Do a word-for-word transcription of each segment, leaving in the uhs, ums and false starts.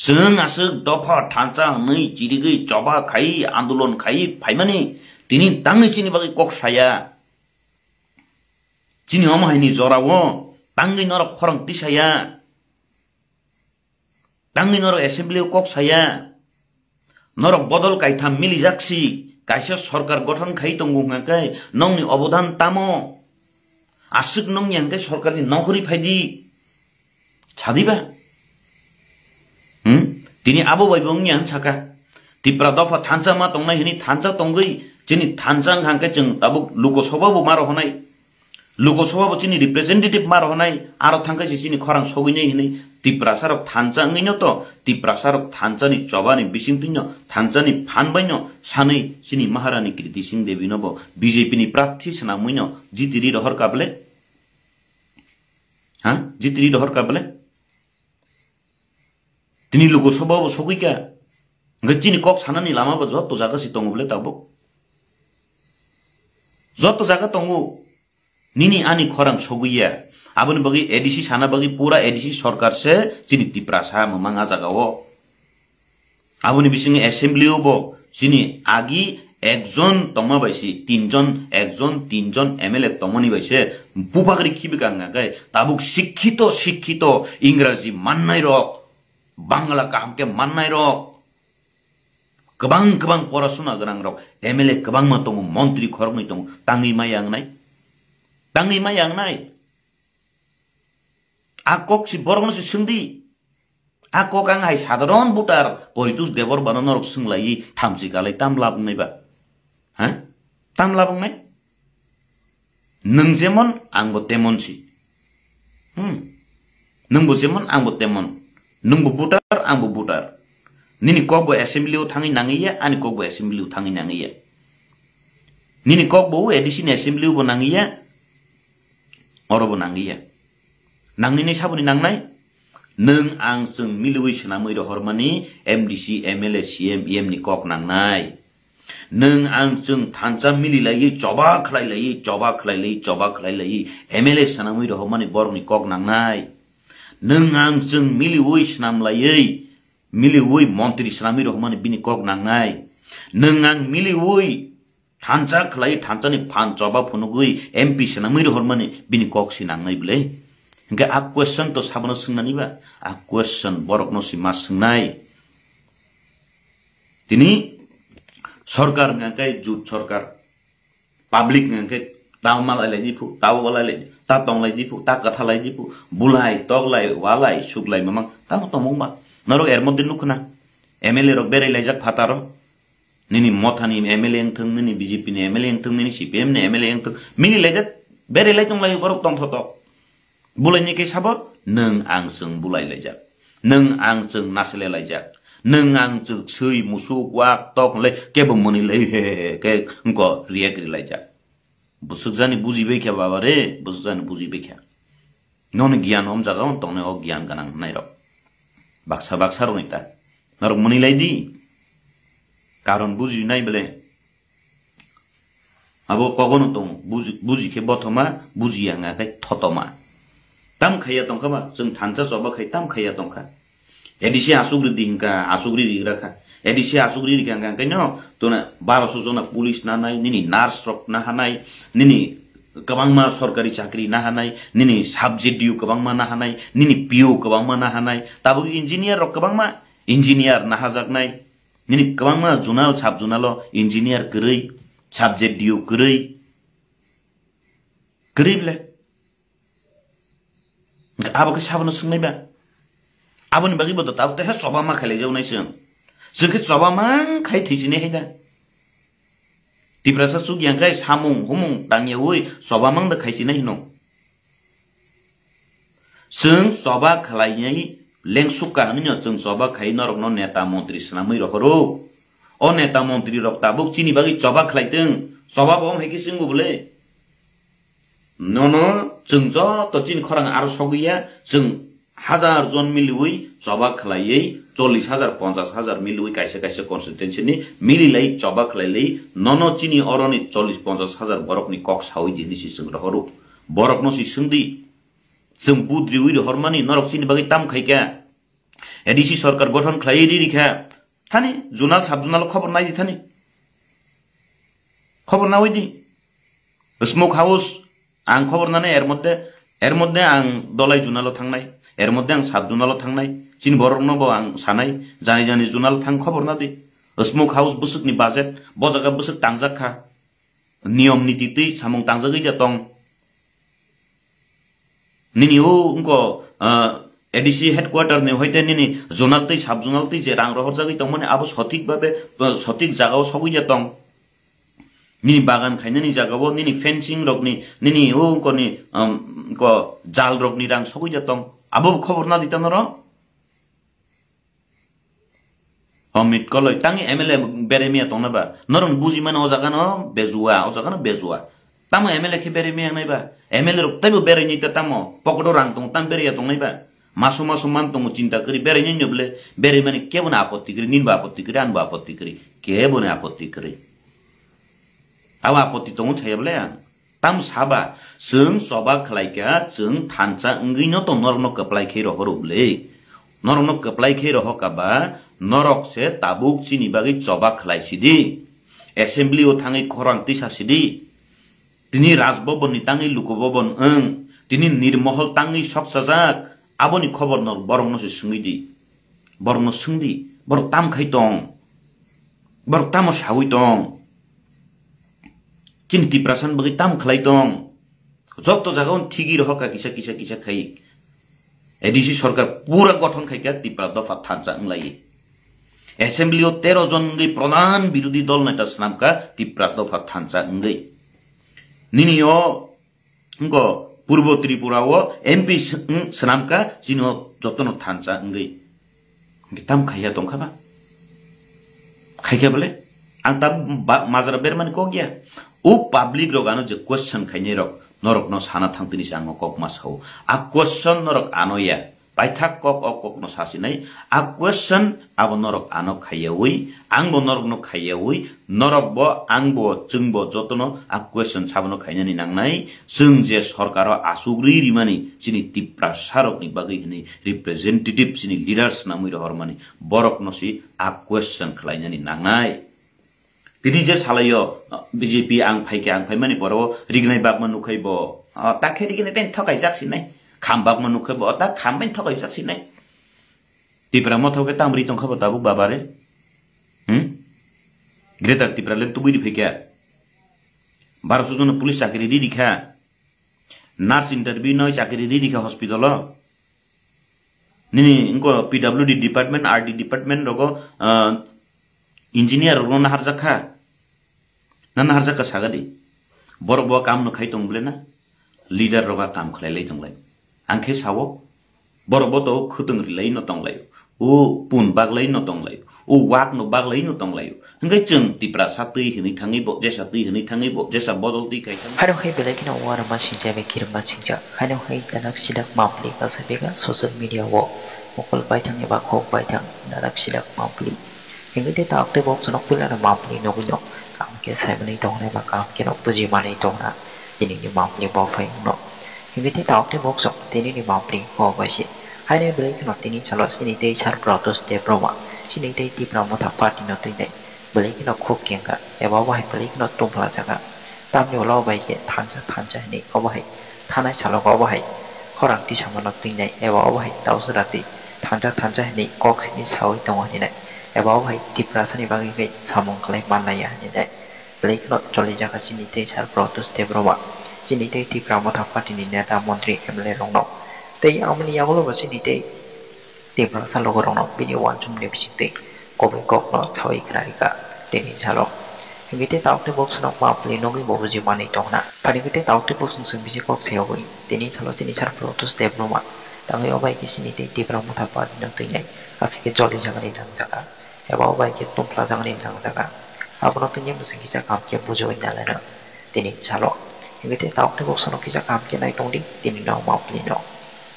Chwng aswk dopha thansa hwnwi chirigwi choba khai andolon khai phaimani tini tangwi chini bagwi kok saya. Chini omo haini jorao tangwi norok khorang tisaya. Tangwi norok assembly o kok saya. Norok bodol kaitham milijak si, kaisa sorkar gothon khai tongo hwnkha khe nongni obodan tamo? Aswk nong ya hwnkhe sorkarni nongkhorwi phaidi. Sadiba? Hmm? Tini abo bai bo wngya hwn saka. Tipra dopha thansa ma tongnai hwnwi thansa tongwi chini thansa wngkha hwnkhe chwng tabuk Lok Sabha bo ma rohonai. Lok Sabha bo chini representative ma rohonai, aro thangkhe se chini khorang sogwinai hinwi Tiprasa rok thansa wngwino to, Tiprasa rok thansani chobani bisingtwino, thansani phan baino sanwi chini Maharani Kriti Singh Devi no bo B J P ni prarthi swnamwino jitiri rohor ka bwle? Ha? Jitiri rohor ka bwle? Tini Lok Sabha bo sogwi kha. Hwnkhe chini kok sanani lama bo joto jaga se tongo bwle tabuk. Joto jaga tongo. Nini ani khorang sogwi ya. Aboni bagwi A D C sana bagwi pura A D C sorkar se chini Tiprasa mwmang a jaga o. Aboni bisingo assembly o bo chini agi ekjon tongma bai se tinjon, ekjon tinjon M L A tongmani bai se bupagri khibi kang khe tabuk sikhito sikhito Ingraji mannai rok, Bangla kaham khe mannai rok, kwbang kwbang porasona gwnang rok, M L A kwbangma tongo, montri khoroknwi tongo, tangwi maya wngnai? Tangwi maya wngnai? A kok si borokno se swngdi. A kok ang hai sadharon voter Poritos Debbarma no norok swnglaiwi thamchi kalai tam lab wngnai ba? Ha? Tam lab wngnai? Nwng jemon ang bo temon si. Hmm. Nwng bo jemon ang bo temon. Nwng bo voter ang bo voter. Nini kok bo assembly o thangwi nangwi ya, ani kok bo assembly o thangwi nangwi ya. Nini kok bo A D C ni assembly o bo nangwi ya, oro bo nangwi ya. Nangni ni saboni nangnai? Nwng ang chwng miliwi swnamwi rohormani M D C, M L A, C M, E M ni kok nangnai. Nwng ang chwng thansa mili laiwi choba khlai laiwi, choba khlai laiwi, choba khlai laiwi M L A swnamwi rohormani borokni kok nangnai. Nwng ang chwng miliwi swnam laiwi, miliwi montri swnamwi rohormani bini kok nangnai. Nwng ang miliwi thansa khlai, thansani phan choba phunugwi M P swnamwi rohormani bini kok si nangnai bwle? Hwnkhe a question to sabono swngnani ba? A question borokno si ma swngnai. Tini sorkar hwnkha khe jut sorkar, public hwnkha khe ta malai lai di phu, ta walai lai di, ta tong lai di phu, ta kwtha lai di phu, bulai, tok lai, walai, suk lai mamang, tamo tongmung ba? Norok er moddhe nukho na, M L A rok berai laijak phataro, nini mothani M L A wngthung, nini B J P ni M L A wngthung, nini C P M ni M L A wngthung, mili laijak, berai lai tong lai borok tong thotok. Bulaini khe sabo, nwng ang chwng bulai laijak, nwng ang chwng nasle laijak, nwng ang chwng swi musuk wak tok le kebo mwnwi lai he he he khe wngko react ri laijak. Bwswk jani buji bai kha baba re, bwswk jani buji bai kha. Noni giyan om jaga o tongnai o giyan gwnang hwnai rok. Baksa baksa rok ni ta. Norok mwnwi lai di. Karon buji nai bele. Abo kogono tongo. Buji, buji khe bothoma, buji ya wngkha khe thotoma. Tam khaiya tongkha ba, chwng thansa choba khai tam khaiya tongkha. A D C asuk ridi hingka, asuk riri gra kha. A D C asuk riri kha hingka, hingka no, tuna baro so jona police na nai, nini nurse rok na hanai, nini kwbangma sorkari chakri na hanai, nini sub J D U kwbangma na hanai, nini P O kwbangma na hanai, tabuk engineer rok kwbangma engineer na hajaknai, nini kwbangma zonal sub zonal o engineer kwrwi, sub J D U kwrwi, kwrwi bele. Hwnkhe abo khe sabono swngnai ba? Aboni bagwi bo to tabuk teha choba ma khailai jago nai chwng. Chwng khe choba mang khai thwi sinai hai da. Tiprasa chuk yang khai samung humung tang yaui choba mang da khai sinai hino. Chwng choba khlai nai lengsuk ka hwnwi no chwng choba khai norok no neta montri swnamwi rohoro. O neta montri rok tabuk chini bagwi choba khlai tong. Choba bo hai khe chwng bo bole. Nono chwng joto chini khorang aro sogwi ya, chwng hajar jon miliwi choba khlaiwi, chollish hajar, ponchash hajar miliwi kaisa kaisa constituency ni mililai choba khlailai, nono chini oroni chollish ponchash hajar borokni kok sawi di hinwi si chwng rohoro. Borokno si swngdi, chwng budriwi rohormani norok chini bagwi tam khaikha? A D C sorkar gothon khlaiwi riri kha. Thani, zonal, sub zonal khobor nai di thani. Khobor nawi di. Smoke house, ang khobor nani er moddhe, er moddhe ang Dolai zonalo thangnai, er moddhe ang sub zonalo thangnai, chini borokno bo ang sanai, jani jani zonalo thang khobor na di. Smoke house bwswkni budget, bo jaga bwswk tangjak kha. Niyom niti twi samung tangjagwi da tong. Nini o wngko, ah, A D C headquarter ni hoite nini zonal twi sub zonal twi je rang rohorjagwi tongmani abo sothik babe, ah, sothik jagao sogwi ya tong. Nini bagan khainani jagao nini fencing rokni, nini o wngkoni, um, ko jal rokni rang sogwi ya tong. Abo khobor na di tong norok? Amit koloi, tangi M L A berai miya tongna ba? Norok buji mano o jaga no bejua, o jaga no bejua. Tamo M L A khe berai miya nai ba? M L A rok taibo berai ni ta tamo? Pocket o rang tongo, tam berai ya tongnai ba? Maso maso man tongo, chinta kwrwi berai ni no bole, berai mani kebo no apotti kwrwi, nin bo apotti kwrwi, an bo apotti kwrwi, kebo no apotti kwrwi. Abo apotti tongo saya bole ang. Tam saba, chwng choba khlai kha, chwng thansa wngwi no to norok no kwplai khe rohoro bole. Norok no kwplai khe rohor ka ba, norok se tabuk chini bagwi choba khlai sidi. Assembly o thangwi khorang tisa sidi. Tini Raj Bhavan ni tangwi Luku Bhavan wng, tini Nirmohol tangwi sok sajak, aboni khobor no borok no se swngwi di. Borok no swng di, borok tam khai tong. Borok tamo sawi tong? Chini Tiprasa ni bagwi tam khlai tong? Joto jaga o thigwi rohor kha kisa, kisa, kisa khai. A D C sorkar pura gothon khai kha Tipra dopha thansa wng lai. Assembly o tero jon wngwi pradhan birodhi dol neta swnam kha Tipra dopha thansa wngwi. Nini o Wngkha Purbo Tripura o M P s-, wng swnam kha, chini o jotono thansa wngwi. Hwnkhe tam khaiya tongkha ba? Khaikha bole? Ang ta ba-, majra bermani kok ya. O public rok ano je question khainai rok, norok no sana thang tini se ang o kok ma sao. A question norok ano ya. Paithak kok o kokno sasinai, a question abo norok ano khaiyaui, angbo norokno khaiyaui, norokbo, angbo, chwngbo jotono a question sabono khainani nangnai. Chwng je sorkaro asugri rimani chini Tiprasarokni bagwi hwnwi representative chini leaders namwi rohormani borokno si a question khlainani nangnai. Tini je salaio, B J P ang phaikhe, ang phaimani poro rignai bakma nukhai bo. O, ta khe rignai ben thokaijak sinai. Kham bakma nukhai bo, o, ta kham ben thokaijak sinai. Tipra motho khe tam ri tongkha bo tabuk babare. Hmm? Greater Tipraland tubui ri phaikha. Baro sujona police chakri ri rikha. Nurse interview noi chakri ri rikha hospital o. Nini wngko P W D department, R D department rogo, ah, engineer rokno naharjak kha. Na naharjak kha sagadi. Borok bo kam no khai tong bole na. Leader roga kam khlai lai tong lai. Ang khe sao. Borok bo to khwtwng ri lai no tong lai. O pun baglai no tong lai. O wak no baglai no tong lai. Hwnkhe chwng Tiprasa twi hwnwi thangwi bo, jesa twi hwnwi thangwi bo, jesa bodol twi khai thangwi. Haino hai belai kheno uarama singcha bai kirima singcha. Haino hai danak sidak mapli kasa bega social media o mokol baithang eba khok baithang danak sidak mapli. Hingke te tak te bok sonok pila no mapli nogwi no. Kam ke sai manwi tong nai ba kam ke no buji manwi tong na. Tini ni mapli bo phai no. Hingke te tak te bok sok tini ni mapli ko bai se. Haino belai kheno tini salo sini tei sar Pradyot Debbarma. Sini tei Tipra Motha Party no twi nai. Belai kheno khuk kengkha, eba obo hai belai kheno tongpla jaga. Tamni ulo bai khe thansa thansa hinwi obo hai thanai salo obo hai khorang tisamano twinai, eba obo hai tausra twi thansa thansa hinwi kok simi sawi tongo hinwi, eba obo hai Tiprasani bagwi khe samung khlai manlaiya hinwi belai kheno choli jaga chini tei sar Pradyot Debbarma, chini tei Tipra Motha Party ni neta montri M L A rokno. Tei amoni yagulo bo chini tei Tiprasa logo rokno bini uansukmani bisingtwi kubui kokno sawi khnarikha tini salo. Hingke te taukte bok swnok mapli nogwi bo buji manwi tongna. Pharingke te taukte bok song song bisi kok seyogwi tini salo chini sar Pradyot Debbarma tangwi obai khe sini tei Tipra Motha Party no twinai aswk khe joli jagani nangjaga eba obai khe tongpla jagani nangjaga. Abono twini bwswk kisa kaham khe bujiwi nalaino tini salo. Hingke te taukte bok swnok kisa kaham khe nai tongdi tini no mapli no.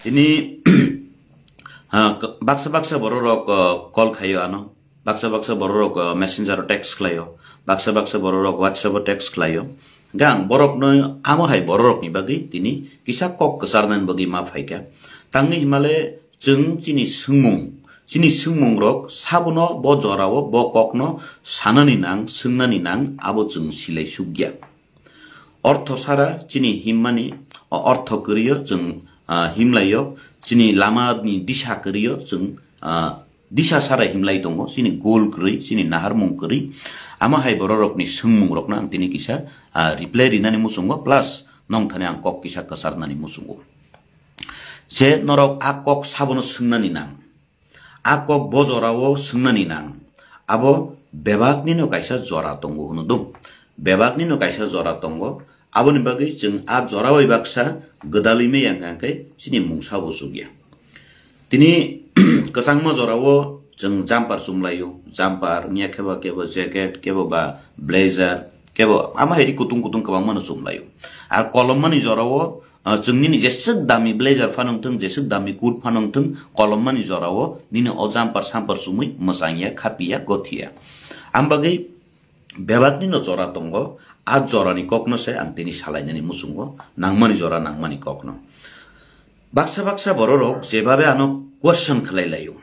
Tini Ah, k-, baksa baksa borok rok, ah, call khaio ano, baksa baksa borok rok, ah, messenger o text khlaio, baksa baksa borok rok WhatsApp o text khlaio. Hingke ang borok no amo hai borok rok ni bagwi tini kisa kok kwcharnani bagwi ma phaikha. Tangwi himale chwng chini swngmung, Chini swngmungrok sabono bo jorao bo kokno sanani nang, swngnani nang, abo chwng silai sukya. Ortho sara chini himmani, o ortho kwrwiyo chwng, ah, himlaio, chini lamani disa kwrwiyo chwng, ah, disa sara himlai tongo, chini goal kwrwi, chini naharmung kwrwi. Amo hai bororokni swngmungrokno ang tini kisa, ah, reply rinani muchungo, plus nongthani ang kok kisa kwcharnani muchungo. Je norok a kok sabono swngnani nang. A kok bo jorao swngnani nang. Abo bebaknino kaisa jora tongo hwno do. Bebaknino kaisa jora tongo. Aboni bagwi chwng a jora bai baksa gwdalwi maya hwnkha hwnkhe chini mungsa bo chukya. Tini kwchangma jorao chwng jumper chumlaio, jumper wngya khebo kebo jacket kebo ba blazer kebo ama hairi kutung kutung kwbangmano chumlaio. Ar kolommani jorao, ah, chwng nini jeswk dami blazer phano wngthwng, jeswk dami coat phano wngthwng, kolommani jorao nini o jumper samper chumui mwchangya, khapiya, gothiya. Am bagwi bebaknino jora tongo, a jorani kokno se ang tini salainani muchungo, nangmani jora, nangmani kokno. Baksa baksa bororok jebabe ano question khlai laio,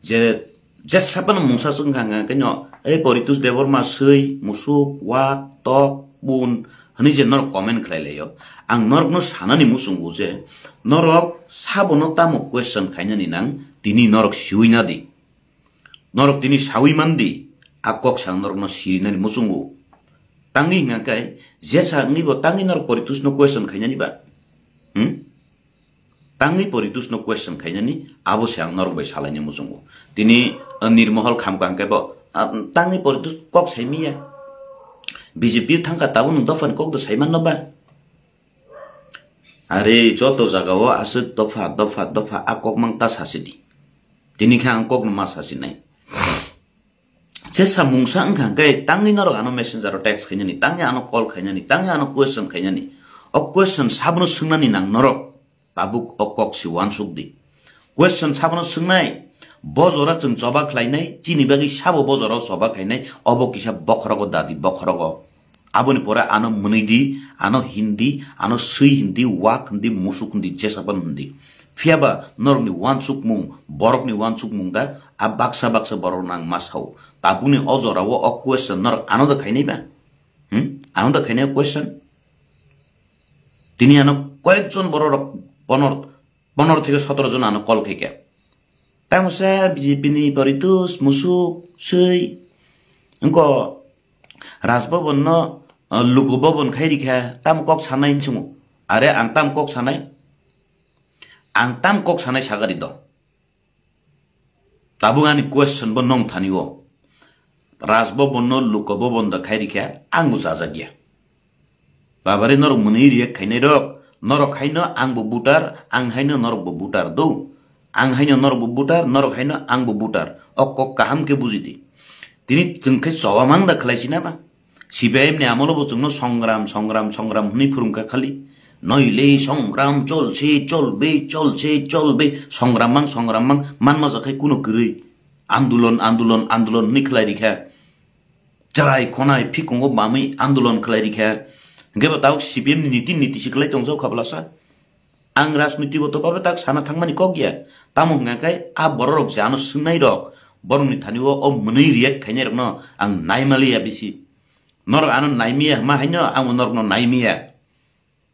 je, jesa phano mungsa swngkha hwnkha khe no, "Ei Poritus Debbarma swi, musuk, wak, tok, bun," hwnwi je norok comment khlai laio. Ang norokno sanani muchungo je norok sabono tamo question khainani nang, tini norok siui nadi. Norok tini saui mandi, a kok sa norokno sirinani muchungo. Tangwi hwnkha khe, jesa wngwi bo tangwi norok Poritusno question khainani ba? Hmm? Tangwi Poritusno question khainani, abo se ang norok bai salaini muchungo. Tini, ah, Nirmohol khamkha hwnkhe bo, ah, tangwi Poritus kok saimiya. B J P thangkha tabuk nwng dophani kok do saimanno ba? Are joto jagao aswk dopha, dopha, dopha a kok mang ta sasidi. Tini khe ang kokno ma sasinai. Jesa mungsa wngkha hwnkhe tangwi norok ano messenger o text khainani, tangwi ano call khainani, tangwi ano question khainani. O question sabono swngnani nang norok. Tabuk o kok si uansuk di. Question sabono swngnai, bo jora chwng choba khlainai, chini bagwi sabo bo jora o choba khainai, obo kisa bokhorogo dadi, bokhorogo. Aboni pore ano mwnwi di, ano hindi, ano swi hindi, wak hindi, musuk hindi, jesa phano hindi. Phiya ba norokni uansukmung, borokni uansukmung da, a baksa baksa borok nang ma sao. Tabukni o jorao o question norok ano da khainai ba? Hmm? Ano da khainai o question? Tini ano koyekjon bororok ponor, ponor theke sotoro jon ano call khaikha. Tamo sa B J P ni Poritus, musuk, swi. Engko Raj Bhavan no, uh, Luku Bhavan khai rikha, tam kok sanai hinsungo. Are ang tam kok sanai? Ang tam kok sanai sagari do. Tabuk ani question bo nong thani o. Raj Bhavan no Luku Bhavan da khai rikha, ang bo chajak ya. Babare norok mwnwi react khainai rok, norok haino ang bo voter, ang haino norok bo voter do. Ang haino norok bo voter, norok haino ang bo voter. O kok kaham khe buji di. Tini chwng khe choba mang da khlai sina ba? C P I M ni amolo bo chwngno songram, songram, songram hwnwi phwrwngkha khali. Noile songram cholse, cholbe, cholse, cholbe, songram mang, songram mang, manma jakhai kuno kwrwi. Andolon, andolon, andolon hwnwi khlai rikha. Chwrai khonai phikungo bamwi andolon khlai rikha. Hwnkhe bo tabuk C P M ni niti niti se khlai tongjak kha bwlasa. Ang rajniti goto babe tak sana thangmani kok ya. Tamo hwnka khe a bororok je ano swngnai rok, borokni thani o, o mwnwi react khainai rokno ang naimaliya bisi. Norok ano naimiya hwma haino ang bo norokno naimiya.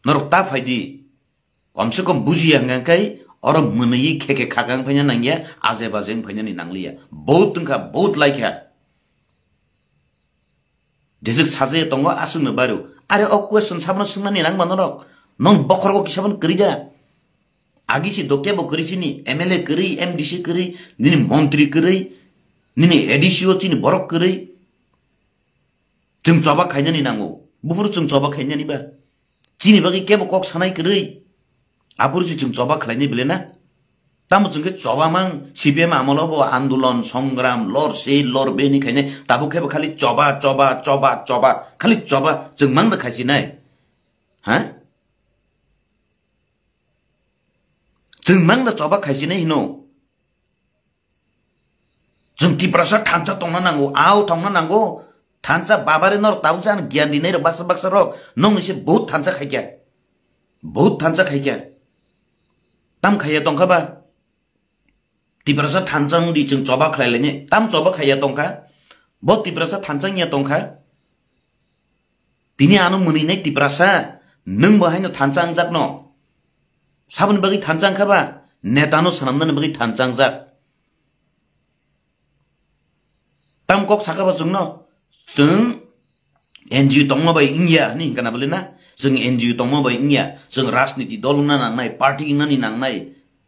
Norok ta phai di. Komse kom bujiya hwnka khe oro mwnwi khe khe khakang phaina nangya, aje baje wng phainani nangliya. Bohut wngkha, bohut laikha. Jeswk sajaya tongo aswkno bairo. Are o question sabono swngnani nangma norok. Nong bokhorgo kisa phano kwrwi da. Agi si do kebo kwrwi chini M L A kwrwi, M D C kwrwi, nini montri kwrwi, nini A D C o chini borok kwrwi. Chwng choba khainani nango. Buphuru chwng choba khainani ba. Chini bagwi kebo kok sanai kwrwi. Aphuru si chwng choba khlainai bele na? Tamo chwng khe choba mang, C P M amolo bo andolon, songram, lor se, lor be ni khainai. Tabuk khe bo khali choba, choba, choba, choba. Khali choba, chwng mang da khaisinai. Ha? Chwng mang da choba khaisinai hino. Chwng Tiprasa thansa tongna nango, ao tongna nango. Thansa babare norok tabuk se ano giyan dinai rok baksa baksa rok. Nong ni se bohut thansa khaikya. Bohut thansa khaikya. Tam khaiya tongkha ba? Tiprasa thansa wngdi chwng choba khlai lainai. Tam choba khaiya tongkha. Bo Tiprasa thansa wngya tongkha. Tini ano mwnwi nai Tiprasa, nwng bo haino thansa wngjakno. Saboni bagwi thansa wngkha ba? Netano swnamnani bagwi thansa wngjak. Tam kok saka ba chwngno? Chwng N G O tongma bai wngya hwnwi hwnkha na bwle na? Chwng N G O tongma bai wngya, chwng rajniti dol wngna nangnai, party wngnani nangnai.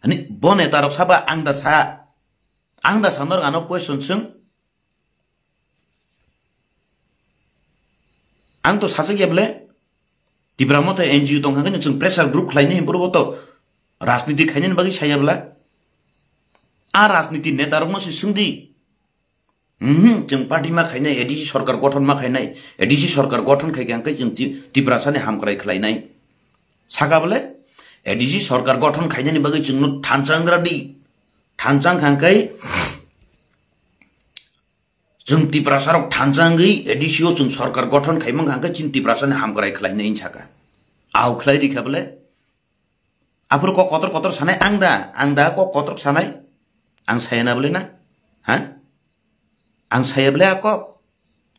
Hwnwi bo netarok saba ang da sa, ang da sa norok ano question swng. Ang to sajak ya bwle, Tipra Motha N G O tongkha khe chwng pressure group khlainai, borok bo to rajniti khainani bagwi saya bwla. A rajniti netarokno se swngdi. Mhm, chwng party ma khainai, A D C sorkar gothon ma khainai, A D C sorkar gothon khai khe ang khe chwng Ti-, Tiprasani hamkrai khlainai. Saka bwle, A D C sorkar gothon khainani bagwi chwngno thansa wnggra di. Thansa wngkha khe Chwng Tiprasarok thansa wngwi A D C o chwng sorkar gothon khaimang kha hwnkhe chini Tiprasani hamkrai khlainai wng saka. Au khlai rikha bwle. Aphuru kok kotor kotor sanai ang da, ang da kok kotor sanai. Ang saya na bwle na? Ha? Ang saya bwle a kok?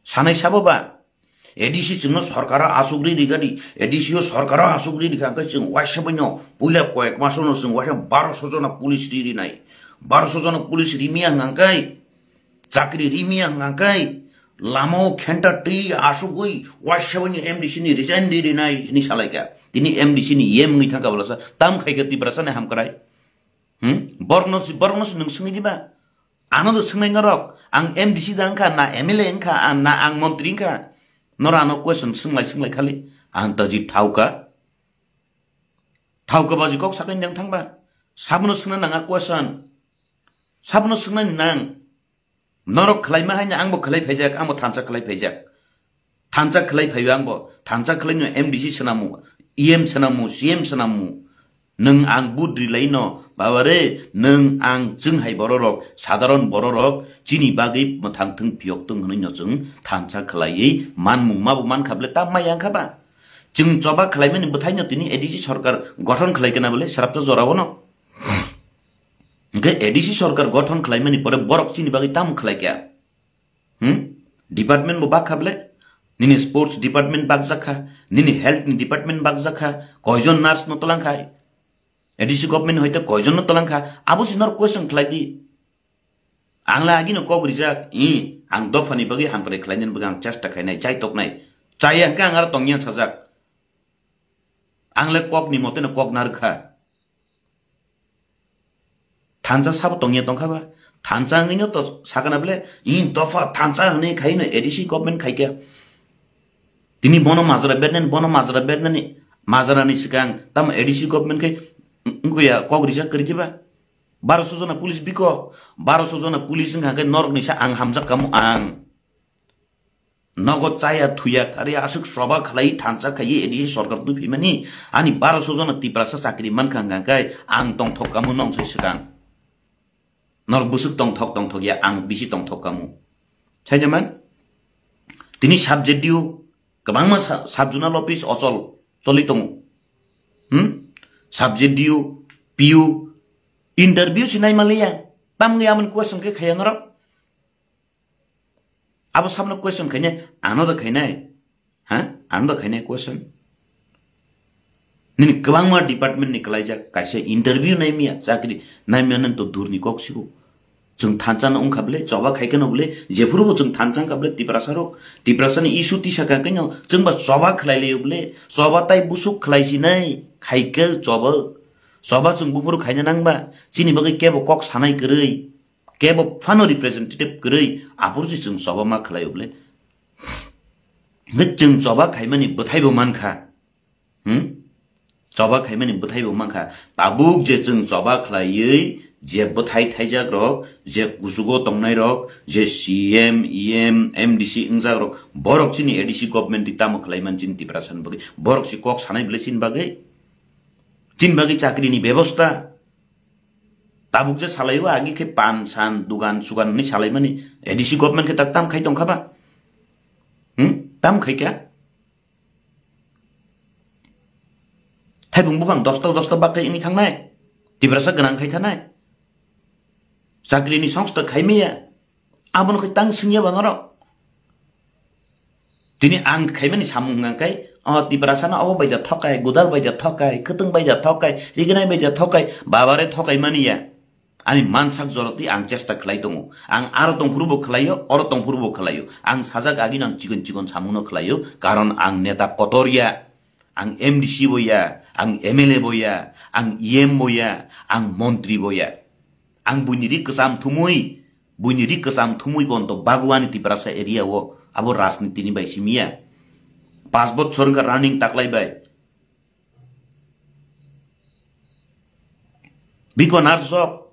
Sanai sabo ba? A D C chwngno sorkaro asugri rigadi, A D C o sorkaro asugri rikha hwnkhe chwng waisa baino puila koyek masono chwng waisa baroso jona police ri rinai. Baroso jona police rimiya hwnkhe chakri rimiya hwnkhe lama o khenta twi asugwi waisa baino M D C ni resign ri rinai hwnwi salaikha. Tini M D C ni yem wngwi thangkha bwlasa tam khaikha Tiprasani hamkrai. Hmm? Borokno si, borokno si nwng swngwi diba? Ano do swngnai norok, ang M D C da wngkha, na M L A wngkha, ang, na ang montri wngkha. Norok ano question swnglai swnglai khali, ang taji thauka. Thauka baji kok sakani jang thangba. Sabono swngna nanga question. Sabono swngnani nang. Norok khlaima haino angbo khlai phaijak, angbo thansa khlai phaijak. Thansa khlai phaio angbo, thansa khlai no M D C swnamu, E M swnamu, C M swnamu. Nwng ang budri lai no, baba re, nwng ang chwng hai bororok, sadharon bororok, chini bagwi mwthang thwng phiyok thwng hwnwi no chwng thansa khlaiwi manmung mabo mankha bwle ta maya wngkha ba? Chwng choba khlaimani bwthaino tini A D C sorkar gothon khlai kana bwle srapsa jorao no. Hwnkhe A D C sorkar gothon khlaimani pore borok chini bagwi tamo khlaikha? Hmm? Department bo bakha bwle? Nini sports department bakjakha, nini health ni department bakjakha, koijon nurse no twlangkha? A D C government hoite koijon no twlangkha? Abo si norok question khlai di. Ang le agino kok rijak, i, ang dophani bagwi hamkrai khlainani bagwi ang chesta khainai, chai toknai. Chaya hwnkhe ang aro tongya sajak. Ang le kokni moteno kok narwkha. Thansa sabo tongya tongkha ba? Thansa wngwino to sakana bwle, i dopha thansa hwnwi khaino A D C government khaikha. Tini bono majra bernani, bono majra bernani, majrani swkang tamo A D C government khai wngya kok rijak kwrwi diba? Baroso jona police biko, baroso jona police wngkha khe norokni sa ang hamjak kamo ang. Nogo chaya thuya kari aswk soba khlai thansa khaiwi A D C sorkar twi phimani ani baroso jona Tiprasa chakri mankha hwnkha khe ang tongthok kamo nong sai swkang. Nor bwswk tongthok tongthok ya ang bisi tongthok kamo. Saija man? Tini sub-D O kwbangma sa-, sub-zonal office ochol choli tongo. Hmm? Sub-D O, P O, interview si nai maliya. Tamni amon question khe khaya norok. Abo sabno question khainai, ano da khainai. Ha? Ano da khainai question. Nini kwbangma department ni kwlaijak, kaisa interview naimiya, chakri naimiya nang to durni kok sigo. Chwng thansa no wngkha bwle, choba khai kheno bwle, jephuru bo chwng thansa wngkha bwle, Tiprasa rok, Tiprasa ni issue tisa kha kheno, chwng ba choba khlai laio bwle, choba tai busuk khlai sinai, khai khe choba, choba chwng buphuru khaina nang ba, chini bagwi kebo kok sanai kwrwi. Kebo phano representative kwrwi, aphuru se chwng choba ma khlai o bwle. Hwnkhe chwng choba khaimani bwthai bo mankha. Hmm? Choba khaimani bwthai bo mankha. Tabuk je chwng choba khlaiwi je bwthai thaijak rok, je kuchugo tongnai rok, je C M, E M, M D C wngjak rok, borok chini A D C government ni tamo khlai man chini Tiprasa ni bagwi. Borok se kok sanai bwle chini bagwi. Chini bagwi chakri ni bebosta. Tabuk je salai o agi khe pan san dugan sugan ni salai mani A D C government khe tak tam khai tong kha ba? Hmm? Tam khai kya? Thaibung buphang dosta dosta bak khai wngwi thangnai? Tiprasa gwnang khai thanai? Chakri ni songsta khai maya. Abono khe tang singya ba norok. Tini ang khaimani samung hwnkha khe, o Tiprasa no obo bai da thokai, Gudal bai da thokai, Khwtwng bai da thokai, Rignai bai da thokai, babare thokai mani ya. Ani mansak jorotwi ang chesta khlai tongo. Ang aro tongphuru bo khlaio, oro tongphuru bo khlaio. Ang sajak agini ang chikon chikon samungno khlaio, karon ang neta kotor ya. Ang M D C bo ya, ang M L A bo ya, ang E M bo ya, ang montri bo ya. Ang buini ri kwcham thumui, buini ri kwcham thumui bo onto Bagwani Tiprasa area o abo rajniti ni bai simi ya. Pas bochor wngkha running taklai bai. Biko narsok.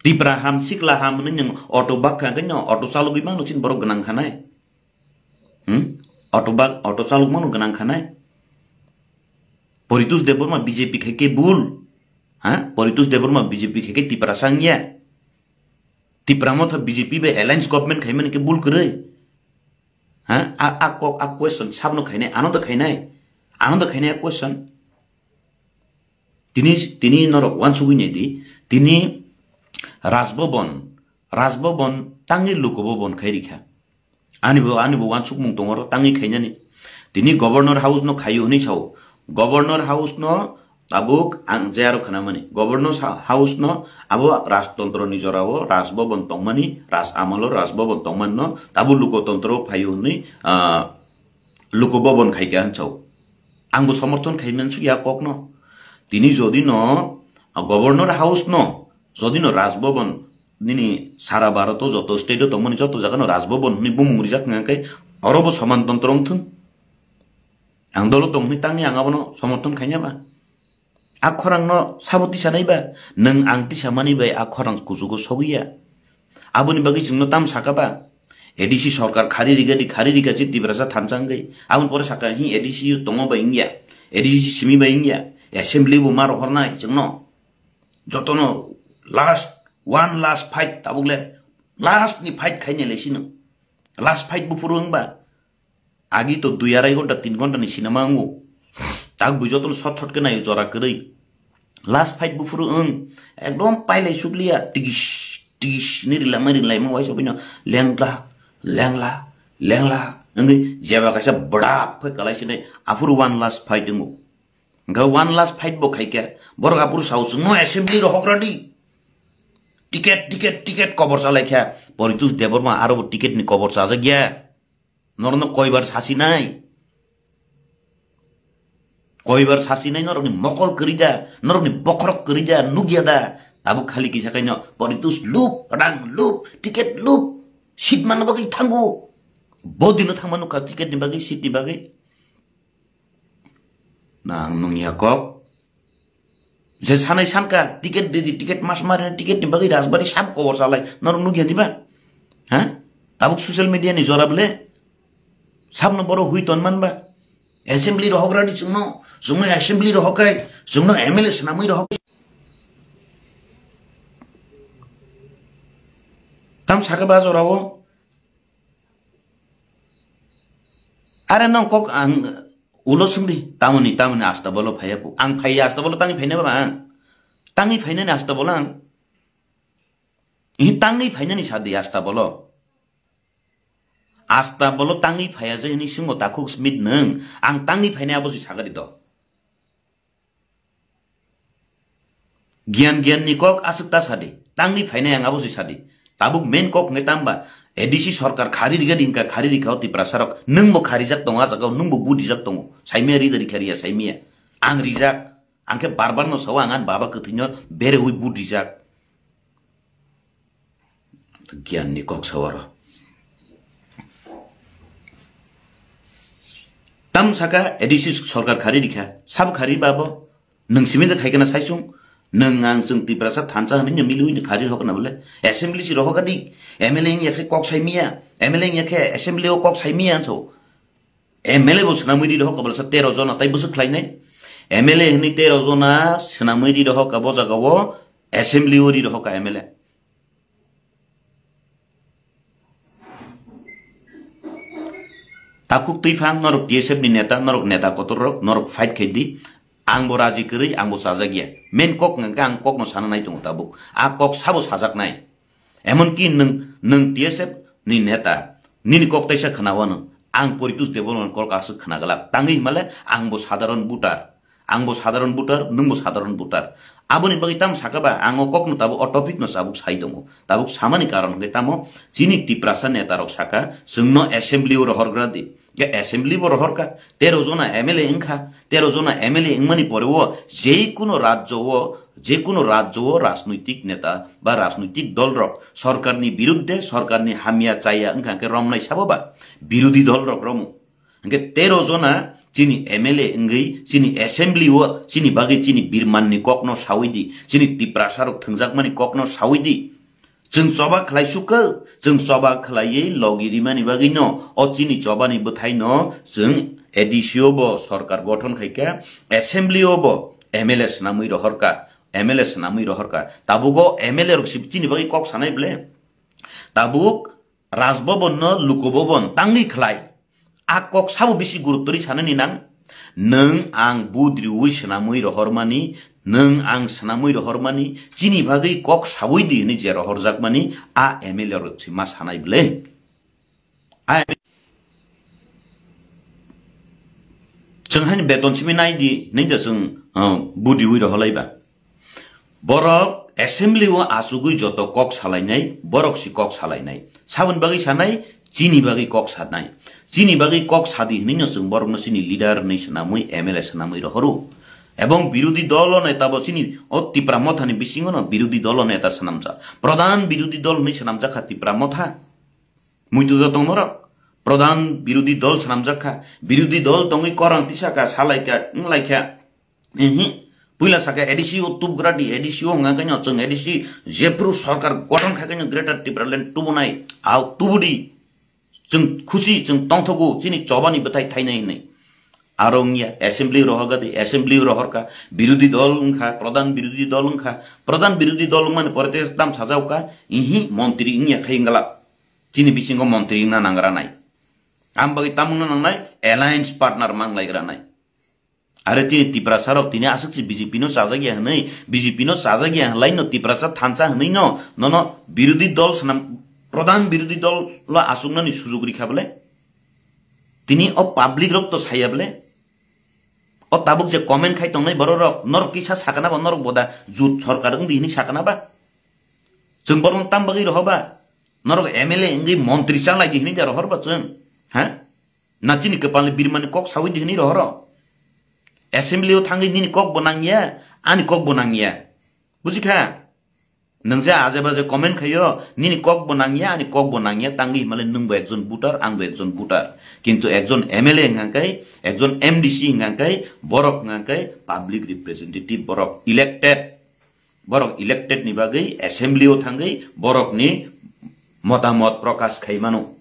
Tipra ham, sikla ham hwnwi nwng auto bakha khe no auto chalogwi mangno chini borok gwnang khanai. Hmm? Auto bak, auto chalok mangno gwnang khanai. Poritus Debbarma B J P khai khe bul. Ha? Poritus Debbarma B J P khai khe Tiprasa wngya. Tipra motha B J P bai alliance government khaimani khe bul kwrwi. Ha? A, a kok, a question sabno khainai, ano da khainai. Ano da khainai a question. Tini, tini norok wansugwi nai di, tini Rajbhavan, Rajbhavan tangwi Lokbhavan khai rikha. Ani bo, ani bo wansukmung tongo oro tangwi khainani. Tini Governor House no khaio hwnwi sao. Governor House no tabuk ang jayaro khanamani. Governor sa-, House no abo Rajtontro ni jorao Rajbhavan tongmani, Raj amalo Rajbhavan tongmani no tabuk Lokotontro phaio hwnwi, ah, Lokbhavan khaikha hwnsao. Angbo somorthon khai mansukya kokno. Tini jodi no, ah, Governor House no, jodi no Raj Bhavan nini sara Bharat o joto state o tongmani joto jaga no Raj Bhavan hwnwi bumung rijak wngkha khe oro bo soman tontro wngthung. Ang dolo tong hwnwi tangwi ang abono somorthon khaina ba. A khorang no sabo tisa nai ba, nwng ang tisa mani bai a khorang kuchugo sogwi ya. Aboni bagwi chwngno tam saka ba? A D C sorkar khari riga di, khari riga chi Tiprasa thansa wngwi. Aboni pore saka, hi A D C tongo bai wngya, A D C simi bai wngya, assembly bo ma rohornai chwngno. Jotono last, one last fight tabuk le, last ni fight khaina le sino. Last fight buphuru wngba. Agi to dui arai ghonta, tin ghonta ni cinema wngo. Tak bui jotono shot shot khe naio jora kwrwi. Last fight buphuru wng. Ekdom pailai sukliya. Tigis, tigis ni rilama rilaima waisa bino. Lenglak, lenglak, lenglak. Wngwi jeba kaisa bwdap khe kalai sinai. Aphuru one last fight wngo. Hwnkhe one last fight bo khaikhe. Borok aphuru sao chwngno assembly rohok radi. Ticket, ticket, ticket kobor chalaikha. Poritus Debbarma aro bo ticket ni kobor chajakya. Norokno koibar sasinai? Koibar sasinai norokni mokol kwrwi da, norokni bokhorok kwrwi da, nukya da? Tabuk khali kisa kaino politics lup, rang lup, ticket lup, seat manna bagwi thango. Bodino thangma nukha ticket ni bagwi, seat ni bagwi. Nang nungya kok. Je sanai sanka, ticket didi, ticket mas marina, ticket ni bagwi Rajbari sab kobor salai. Norok nukya diba? Ha? Tabuk social media ni jora bole? Sabno boro hui ton man ba? Assembly rohok radi chwngno, chwngno assembly rohok kai, chwngno M L A swnamwi rohok. Tam saka ba jorao? Are nong kok ang ulo swngdi, tamoni, tamoni asta bolo phaiya bu. Ang phaiya asta bolo tangwi phaina ba ang. Tangwi phainani asta bolo ang. Ihi tangwi phainani sadi asta bolo. Asta bolo tangwi phaiya je hini singo takhuk smith nung. Ang tangwi phainai abo si sagadi do. Giyan giyan ni kok aswk ta sadi. Tangwi phainai ang abo si sadi. Tabuk main kok hwnkhe tamba A D C sorkar khari riga di hwnkha, khari rikha o Tiprasa rok. Nwng bo kharijak tongo, a jaga o nwng bo budijak tongo. Saimia rida rikha riya, saimia. Ang rijak. Ang khe bar bar no sao, ang ani baba kwthwino bereui budijak. Giyan ni kok sawaro. Tam saka A D C sorkar khari rikha, sabo khari babo. Nwng simi de khaikana saisung, nwng ang chwng Tiprasa thansa hwnwi no miliui no khari rokna bole. Assembly si rohok di, M L A wngya khe kok sai miya, M L A wngya khe assembly o kok sai miya anso. M L A bo swnamwi ri rohok kabalsa tero jona tai bwswk khlainai. M L A hwnwi tero jona swnamwi ri rohok ka bo jaga o assembly o ri rohok ka M L A. Takhuk twi phang norok T S F ni neta, norok neta kotor rok, norok fight khai di. Ang bo raji kwrwi, ang bo chajak ya. Main kok hwnkhe ang kokno sana nai tongo tabuk. A kok sabo sajak nai. Emonki nwng, nwng T S F ni neta, nini kok taisa khwnawano, ang Poritos Debbarmani kok aswk khwna glak. Tangwi himale ang bo sadharon voter. Ang bo sadharon voter, nwng bo sadharon voter. Aboni bagwi tamo saka ba, ang o kokno tabuk, o topic no tabuk sai tongo. Tabuk samani karon hwnkhe tamo, chini Tiprasa neta rok saka, chwngno assembly o rohorgra di. Hwnkhe assembly bo rohorka, tero jona M L A wngkha, tero jona M L A wngmani pore o je kuno rajyo o, je kuno rajyo o rajnoitik neta ba rajnoitik dol rok sorkarni birudde, sorkarni hamya chaya wngkha hwnkhe romnai sabo ba, birudi dol rok romo. Hwnkhe tero jona chini M L A wngwi chini assembly o chini bagwi chini birmanni kokno sawi di, chini Tiprasa rok thwngjakmani kokno sawi di. Chwng choba khlai sukha, chwng choba khlaiwi logi rimani bagwino o chini chobani bwthaino chwng A D C o bo sorkar gothon khaikha, assembly o bo M L A swnamwi rohorka, M L A swnamwi rohorka. Tabugo M L A rok si chini bagwi kok sanai ble? Tabuk Raj Bhavan no Luku Bhavan tangwi khlai. A kok sabo bisi guruttori sanani nang. Nwng ang budriwi swnamwi rohormani, nwng ang swnamwi rohormani, chini bagwi kok sawi di hwnwi je rohorjakmani, a M L A rok si ma sanai ble? A M L A chwng haini beton simi nai di, nai da chwng, uh, budriwi roholai ba. Borok assembly o achugwi joto kok salainai, borok si kok salainai. Saboni bagwi sanai, chini bagwi kok sanai. Chini bagwi kok sadi hwnwi no chwng borokno chini leader hwnwi swnamwi, M L A swnamwi rohoro. Ebong birudi dolo neta bo chini o Tipra Mothani bisingo no birudi dolo neta swnamjak. Pradhan birudi dol hwnwi swnamjak kha Tipra Motha. Muitu jotong norok. Pradhan birudi dol swnamjak kha. Birudi dol tongwi korang tisa kha, salai kha, wng lai kha. Ehe. Puila saka A D C o tubgra di, A D C o hwnga khe no chwng A D C jephru sarkar gothon khai khe no Greater Tipraland tubunai, au tubudi. Chwng khusi, chwng tongthogo, chini chobani bwthai thainai hinwi. Aro wngya, assembly rohorga di, assembly rohorka, birudi dol wngkha, pradhan birudi dol wngkha, pradhan birudi dol wngmani pore tei tam sajauka, ihi montri wngya khai wngla. Chini bisingo montri wngna nangra nai. Am bagwi tamungna nangnai, alliance partner manglaigra nai. Are chini Tiprasa rok tini aswk se B J P no chajak ya hwnwi, B J P no chajak ya hwnlai no Tiprasa thansa hwnwi no, nono birudi dol swnam, pradhan birudi dol lo aswknani sujug rikha bole? Tini o public rok to saya bole? O tabuk je comment khai tongnai borok rok, norok kisa sakana ba, norok boda jut sarkar wngdi hwnwi sakana ba? Chwng borok tam bagwi roho ba? Norok M L A wngwi montri changlai di hwnwi da rohor ba chwng? Ha? Na chini kwpalni birmani kok sawi di hwnwi rohoro? Assembly o thangwi nini kok bo nangya, ani kok bo nangya. Buji kha? Nwng je aje baje comment khaio, nini kok bo nangya, ani kok bo nangya, tangwi himale nwng bo ekjon voter, ang bo ekjon voter. Kintu ekjon M L A hwnkha khe, ekjon M D C hwnkha khe, borok hwnkha khe public representative, borok elected. Borok elected ni bagwi assembly o thangwi borokni motamot prokash khai mano.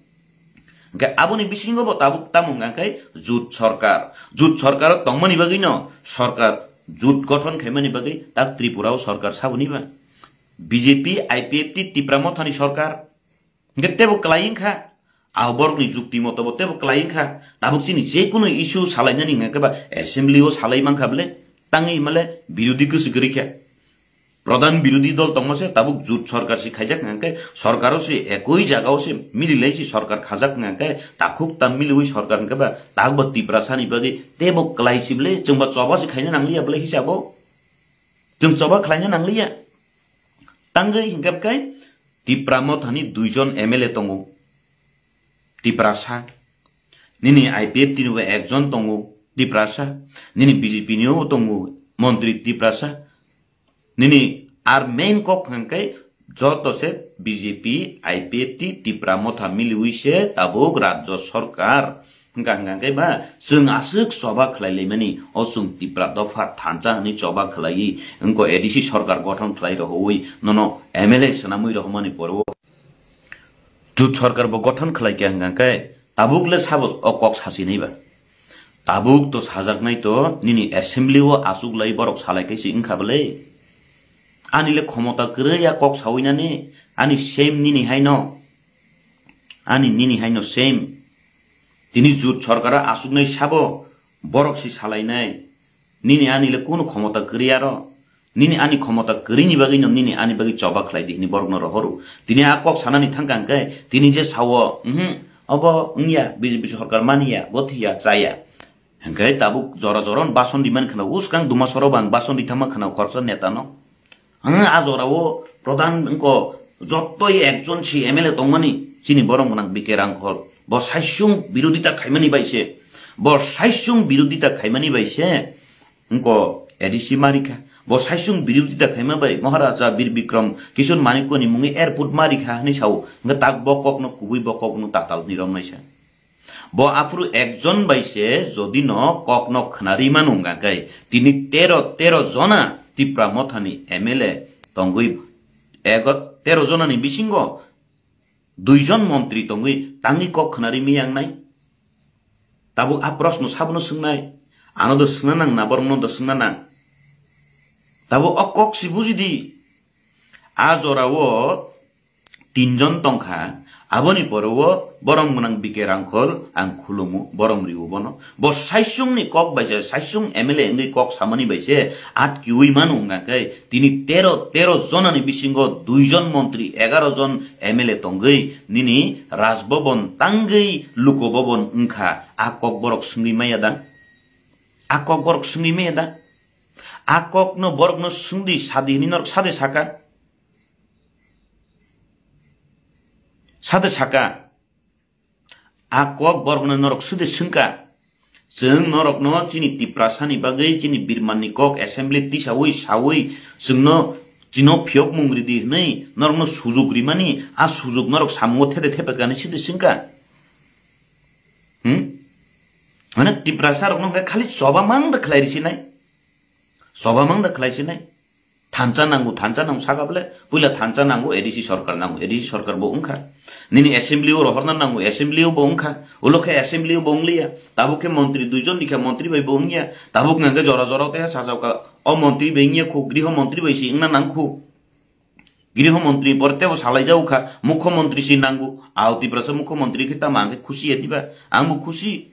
Hwnkhe aboni bisingo bo tabuk tamo hwnkha khe jut sarkar. Jut sarkar o tongmani bagwi no sarkar jut gothon khaimani bagwi tak Tripura o sarkar saboni ba? B J P, I P F T, Tipra Mothani sarkar. Hwnkhe tebo kwlai wngkha. Abo borokni jukti moto bo tebo kwlai wngkha. Tabuk chini je kunu issue salainani hwnkha khe ba assembly o salai mankha bole? Tangwi himale birudi kwswi kwrwi kha. Pradhan birudi dol tongma se tabuk jut sarkar se khaijak hwnkha khe, sarkar o se ekoi jaga o se mililai se sarkar khajak hwnkha khe, takhuk ta miliwi sarkar hwnkha ba, tak bo Tiprasa ni bagwi tebo kwlai se bole, chwng ba choba se khaina nangliya bole hisabo? Chwng choba khlaina nangliya. Tangwi hwnkha khe Tipra Mothani duijon M L A tongo. Tiprasa. Nini I P F T ni bo ekjon tongo Tiprasa. Nini B J P ni bo tongo montri Tiprasa. Nini ar main kok hwnkhe joto se B J P, I P F T, Tipra Motha miliwi se tabuk rajyo sarkar. Hwnkha hwnkha khe ba chwng aswk choba khlai laimani, o chwng Tipra dopha thansa hwnwi choba khlaiwi wngkha A D C sarkar gothon khlai rohoi nono M L A swnamwi rohormani pore o jut sarkar bo gothon khlai kha hwnkha khe tabuk le sabo o kok sasinai ba? Tabuk to sajaknai to nini assembly o achuk lai borok salai khe se wngkha bole? Ani le khomota kwrwi ya kok sawi nani, ani same nini haino. Ani nini haino same. Tini jut sarkar o achuknai sabo borok si salainai. Nini ani le kunu khomota kwrwi aro. Nini ani khomota kwrwini bagwi no nini ani bagwi choba khlai di hwnwi borokno rohoro. Tini a kok sanani thangkha hwnkhe tini je sao, "Mhm, obo wngya, B J P sorkar maniya, gothiya, chaya." Hwnkhe tabuk jora jora bason rimani khwna, uskang duma soro bang bason ritama khwna khoroksa netano. Ang a jorao pradhan wngkha, jottoi ekjon si M L A tongmani chini borom gwnang B K Rangkhol. Bo saisung birodita khaimani bai se. Bo saisung birodita khaimani bai se. Wngkha A D C marikha. Bo saisung birodita khaima bai Maharaja Bir Bikram Kishore Manikya ni mungwi airport marikha hwnwi sao. Wngkha tak bo kokno kubui bo kokno tatal hwnwi romnaisa. Bo aphuru ekjon bai se jodi no kok no khwnarwi mano wngkha khe, tini tero, tero jona Tipra Mothani M L A tongwi, ego, tero jonani bisingo duijon montri tongwi tangwi kok khwnarwi miyang nai? Tabuk a proshno sabono swngnai, ano do swngna nang na, borokno do swngna nang. Tabuk o kok si buji di, a jorao tinjon tongkha, aboni pore o borom gwnang B K Rangkhol ang khulumu, borom riwo bono. Bo saisungni kok bai se, saisung M L A wngwi kok samani bai se atkiwi mano wngkha khe, tini tero, tero jonani bisingo duijon montri, egaro jon M L A tongwi nini Raj Bhaban tangwi Luko Bhaban wngkha, a kok borok swngwi maya da? A kok borok swngwi maya da? A kokno borokno swngdi sadi hwnwi norok sade saka? Sade saka, a kok borokno norok sudi swngkha. Chwng norokno chini Tiprasani bagwi chini Birmanni kok assembly tisawi sawi chwngno chino phiyokmung ridi hwnwi norokno sujuk rimani, a sujuk norok samungo thede thepekani sidi swngkha. Hmm? Mane Tiprasa rokno hwnkhe khali choba mang da khlai risinai. Choba mang da khlai sinai. Thansa nango, thansa nango saka bole. Puila thansa nango, A D C sorkar nango, A D C sorkar bo wngkha. Nini assembly o rohorna nango, assembly o bo wngkha. Ulo khe assembly o bo wngliya. Tabuk khe montri duijon ni khe montri bai bo wngya. Tabuk nang khe jora jora o tei sajauka. O montri bai wngya khu, griho montri bai si wngna nang khu. Griho montri pore tebo salai jago kha, mukho montri si nango. Ao Tiprasa mukho montri khe tamo ang khe khusi ya diba? Ang bo khusi.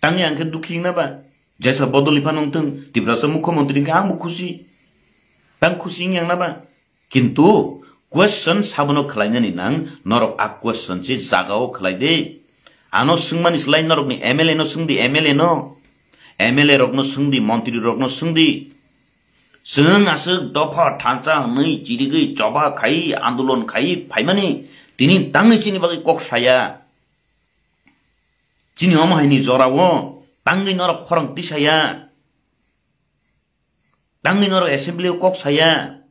Tangwi ang khe dukhi wngna ba? Jesa bodoli phano wngthung, Tiprasa mukho montri wngkhe ang bo khusi. Tang khusi wngya wngna ba? Kintu question sabono khlainani nang, norok a question se jagao khlai de. Ano swngmani slai norokni M L A no swngdi, M L A no. M L A rokno swngdi, montri rokno swngdi. Chwng aswk dopha thansa hwnwi chirigwi choba khai, andolon khai phaimani, tini tangwi chini bagwi kok saya. Chini omo haini jorao tangwi norok khorang tisaya. Tangwi norok assembly o kok saya.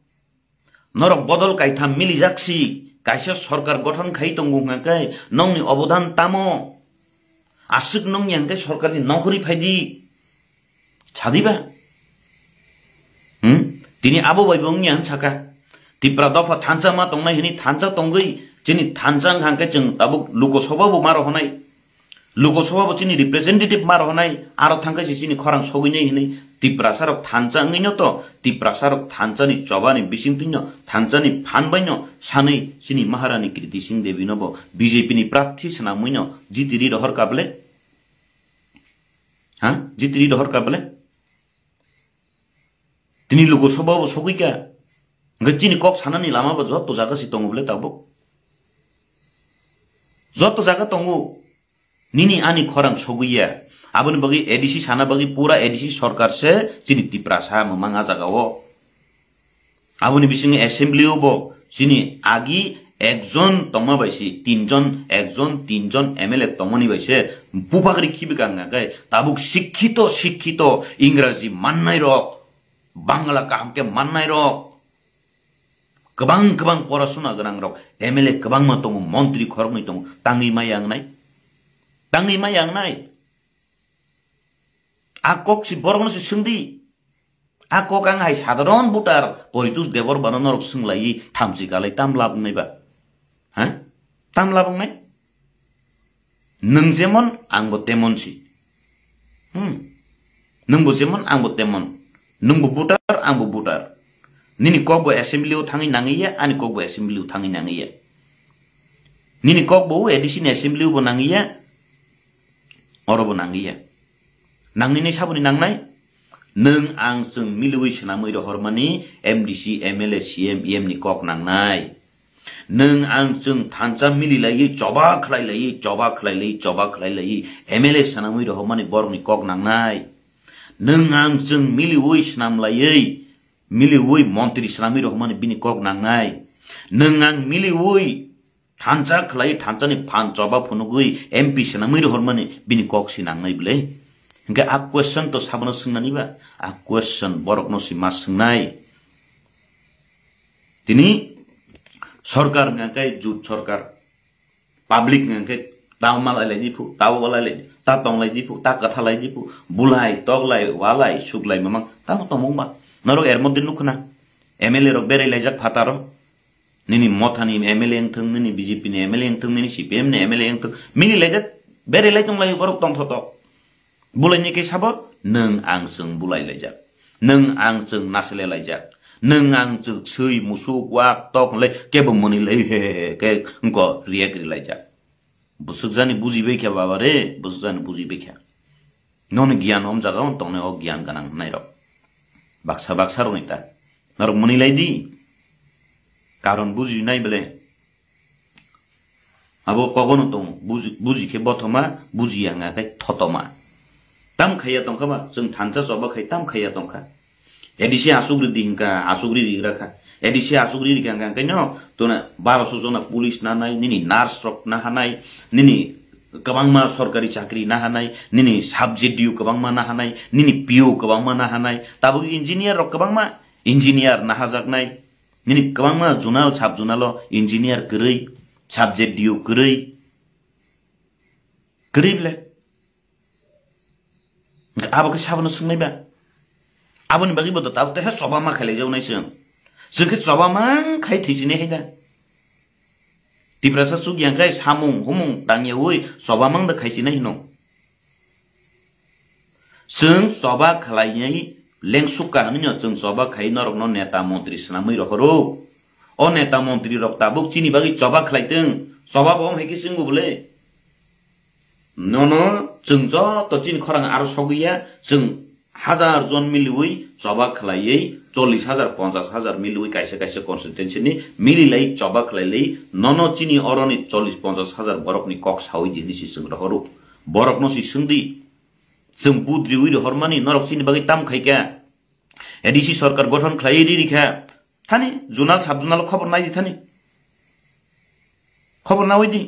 Norok bodol kaitham milijak si, kaisa sorkar gothon khai tongo hwnkha khe nokni obodan tamo? Aswk nokni hwnkhe sorkarni nongkhorwi phaidi. Sadiba? Hmm? Tini abo bai bo wngya hwn saka. Tipra dopha thansa ma tongnai hwnwi thansa tongwi chini thansa wngkha hwnkhe chwng tabuk Lok Sabha bo ma rohonai. Lok Sabha bo chini representative ma rohonai, aro thangkhe se chini khorang sogwinai hinwi Tiprasa rok thansa wngwino to, Tiprasa rok thansa ni choba ni bisingtwi no, thansa ni phan bai no sanwi chini Maharani Kriti Singh Devi no bo B J P ni prarthi swnamwi no jitiri rohor ka bole? Ha? Jitiri rohor ka bole? Tini Lok Sabha bo sogwi kha. Hwnkhe chini kok sanani lama bo joto jaga se tongo bole tabuk. Joto jaga tongo. Nini ani khorang sogwi ya. Aboni bagwi A D C sana bagwi pura A D C sorkar se chini Tiprasa mwmang a jaga o. Aboni bisingo assembly o bo chini agi ekjon tongma bai si tinjon, ekjon, tinjon M L A tongmani bai se bupagri khibi kang khe tabuk sikhito, sikhito Ingraji mannai rok, Bangla kaham khe mannai rok, kwbang kwbang porasuna gwnang rok, M L A kwbangma tongo, montri khoroknwi tongo, tangwi maya wngnai, tangwi maya wngnai. A kok si borokno se swngdi. A kok ang hai sadharon voter Poritos Debbarmano norok swnglayi thamchi kalai tam lab wngnai ba? Ha? Tam lab wngnai? Nwng jemon ang bo temon si. Hmm. Nwng bo jemon ang bo temon. Nwng bo voter, ang bo voter. Nini kok bo assembly o thangwi nangwi ya, ani kok bo assembly o thangwi nangwi ya. Nini kok bo A D C ni assembly o bo nangwi ya, oro bo nangwi ya. Nangni ni saboni nangnai? Nwng ang chwng miliwi swnamwi rohormani M D C, M L A, C M, E M ni kok nangnai. Nwng ang chwng thansa mili laiwi choba khlai laiwi, choba khlai laiwi, choba khlai laiwi M L A swnamwi rohormani borokni kok nangnai. Nwng ang chwng miliwi swnam laiwi, miliwi montri swnamwi rohormani bini kok nangnai. Nwng ang miliwi thansa khlai, thansani phan choba phunugwi M P swnamwi rohormani bini kok si nangnai bwle. Hingke a question to sabono swngnani ba? A question borokno si ma swngnai. Tini sorkar hingka khe jut sorkar, public hingka khe tamo malai lai di phu, tamo walai lai, ta tong lai di phu, ta kwtha lai di phu, bulai, toklai, walai, suklai mamang, tamo tongmung ba. Norok er moddhe nukhna, M L A rok berai laijak phataro, nini mothani M L A wngthung, nini B J P ni M L A wngthung, nini C P M ni M L A wngthung, mili laijak, berai lai tong lai borok tong thotok. Bulai ni khe sabo, nwng ang chwng bulai laijak, nwng ang chwng nasle laijak, nwng ang chwng swi musuk wak tok lai kebo mwnwi lai he he he khe wngko react ri laijak. Bwswk jani buji bai kha baba re, bwswk jani buji bai kha. Nono giyan om jaga o tongnai o giyan ganang nairok. Baksa baksa rokni ta. Norok mwnwi lai di. Karon buji nai bele. Abo kogono tongo. Buji, buji khe bothoma, buji ya nga khe thotoma. Tam khaiya tongkha ba, chwng thansa choba khai tam khaiya tongkha. A D C asuk ridi hingka, asuk riri gra kha. A D C asuk riri kha hingka, hingka no, tona baro so jona police na nai, nini nurse rok na hanai, nini kwbangma sorkari chakri na hanai, nini sub D O kwbangma na hanai, nini P O kwbangma na hanai, tabuk engineer rok kwbangma engineer na hajaknai, nini kwbangma zonal sub zonal o engineer kwrwi, sub D O kwrwi, kwrwi bele. Abo khe sabono swngnai ba? Aboni bagwi bo to tabuk teha choba ma khailai jago nai chwng. Chwng khe choba mang khai thwi sinai hai da. Tiprasa chuk yang khai samung humung tang yaui choba mang da khai sinai hino. Chwng choba khlai nai lengsuk ka hwnwi no chwng choba khai norok no neta montri swnamwi rohoro. O neta montri rok tabuk chini bagwi choba khlai tong. Choba bo wng hai khe chwng bo bwle. Nono chwng joto chini khorang aro sogwi ya, chwng hajar jon miliwi choba khlaiwi, chollish hajar, ponchash hajar miliwi kaisa kaisa constituency ni mililai choba khlailai, nono chini oroni chollish ponchash hajar borokni kok sawi di hwnwi si chwng rohoro. Borokno si swngdi, chwng budriwi rohormani norok chini bagwi tam khaikha. A D C sorkar gothon khlaiwi riri kha. Thani zonal sub zonal khobor nai di thani. Khobor nawi di.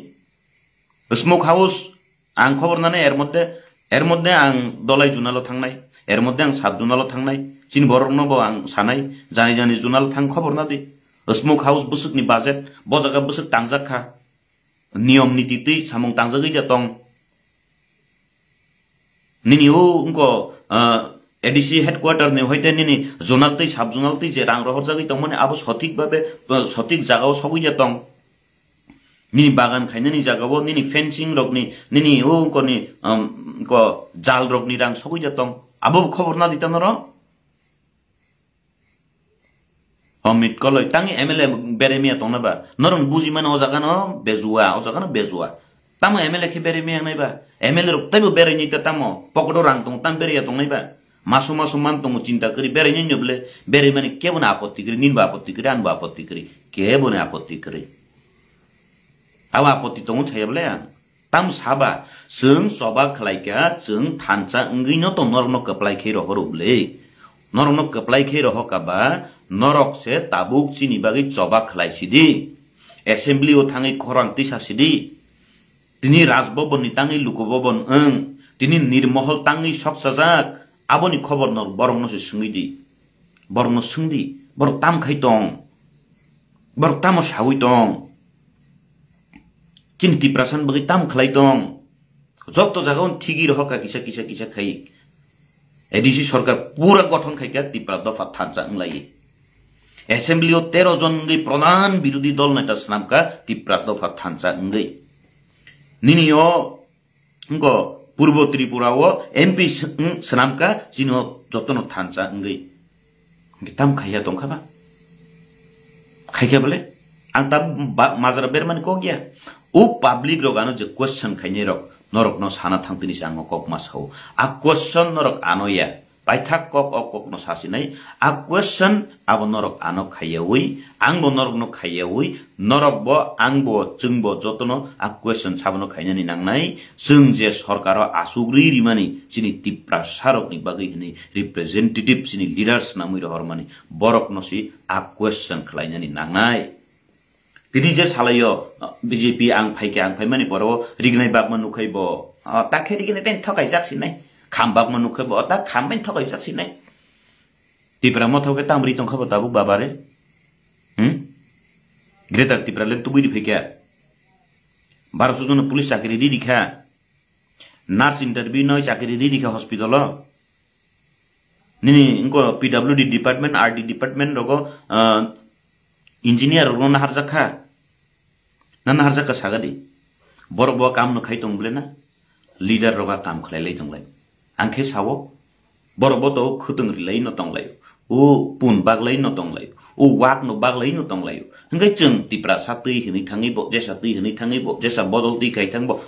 Smoke house ang khobor nanai er moddhe, er moddhe ang Dolai zonalo thangnai, er moddhe ang sub zonalo thangnai. Chini borokno bo ang sanai, jani jani zonalo thang khobor na di. Smoke house bwswkni budget, bo jaga bwswk tangjak kha. Niyom niti twi samung tangjagwi da tong. Nini o wngko, ah, A D C headquarter ni hoite nini zonal twi sub zonal twi je rang rohorjagwi tongmani abo sothik babe, ah, sothik jagao sogwi da tong. Nini bagan khainani jagao nini fencing rokni, nini o wngkoni, um, ko jal rokni rang sogwi da tong. Abo khobor na di ta norok. Amit koloi tangi M L A berai miya tongna ba? Norong buji mano o jaga no bejua, o jaga no bejua. Tamo M L A khe berai miya nai ba? M L A rok taibo berai ni ta tamo? Pocket o rang tong tam berai ya tong nai ba? Maso maso man tongo chinta kri berai ni nyoble berai mani kebo na apotti kri, nin ba apotti kri, an ba apotti kri, kebo na apotti kri. Abo apotti tongo chaya ble ang. Tam saba, chwng choba khlai kha, chwng thansa wngwi no tong norok no kwplai khe rohoro bwle. Norok no kwplai khe rohor ka ba, norok se tabuk chini bagwi choba khlai sidi. Assembly o thangwi khorang tisa sidi. Tini Raj Bhavan ni tangwi Luku Bhavan wng, tini Nirmohol tangwi sok sajak, aboni khobor no borok no se swngwi di. Borok no swng di, borok tam khai tong. Borok tamo sawi tong? Chini Tiprasa ni bagwi tam khlai tong? Joto jaga o thigi rohor ka kisa, kisa, kisa khai. A D C sorkar pura gothon khai kha Tipra dopha thansa wng lai. Assembly o tero jon wngwi pradhan birodhi dol neta swnam kha Tipra dopha thansa wngwi. Nini o wngko Purbo Tripura o M P s-, wng swnam kha chini o joto no thansa wngwi. Hingke tam khaiya tongkha ba? Khaikha bole? Ang ta ba-, majra bermani kok ya. O public rok ano je question khainai rok, norok no sana thang tini se ang o kok ma sao. A question norok ano ya. Paithak kok o kokno sasinai, a question abo norok ano khaiyawi, angbo norokno khaiyawi, norokbo, angbo, chwngbo jotono a question sabono khainani nangnai. Chwng je sorkaro asugri rimani chini Tiprasarokni bagwi hwnwi representative chini leaders namwi rohormani, borokno si a question khlainani nangnai. Tini je salaio, B J P ang phaikhe, ang phaimani poro rignai bakma nukhai bo, o, ta khe rignai ben thokaijak sinai. Kham bakma nukhai bo, o, ta kham ben thokaijak sinai. Tipra motho khe tamri tongkha bo tabuk babare. Hmm? Greater Tipra le tubui ri phaikha. Baro sujona police chakri ri rikha. Nurse interview noi chakri ri rikha hospital o. Nini inko P W D department, R D department rogo, ah, engineer rogo naharjak kha. Na naharjak kha sagadi. Borok bo kam no khai tong bole na. Leader roga kam khlai lai tong lai. Ang khe sao. Borok bo to khwtwng rilai no tong lai. O pun baglai no tong lai. O wak no baglai no tong lai. Hingkai chwng Tiprasa twi hwnwi thangwi bo, jesa twi hwnwi thangwi bo, jesa bodol twi khai thang bo.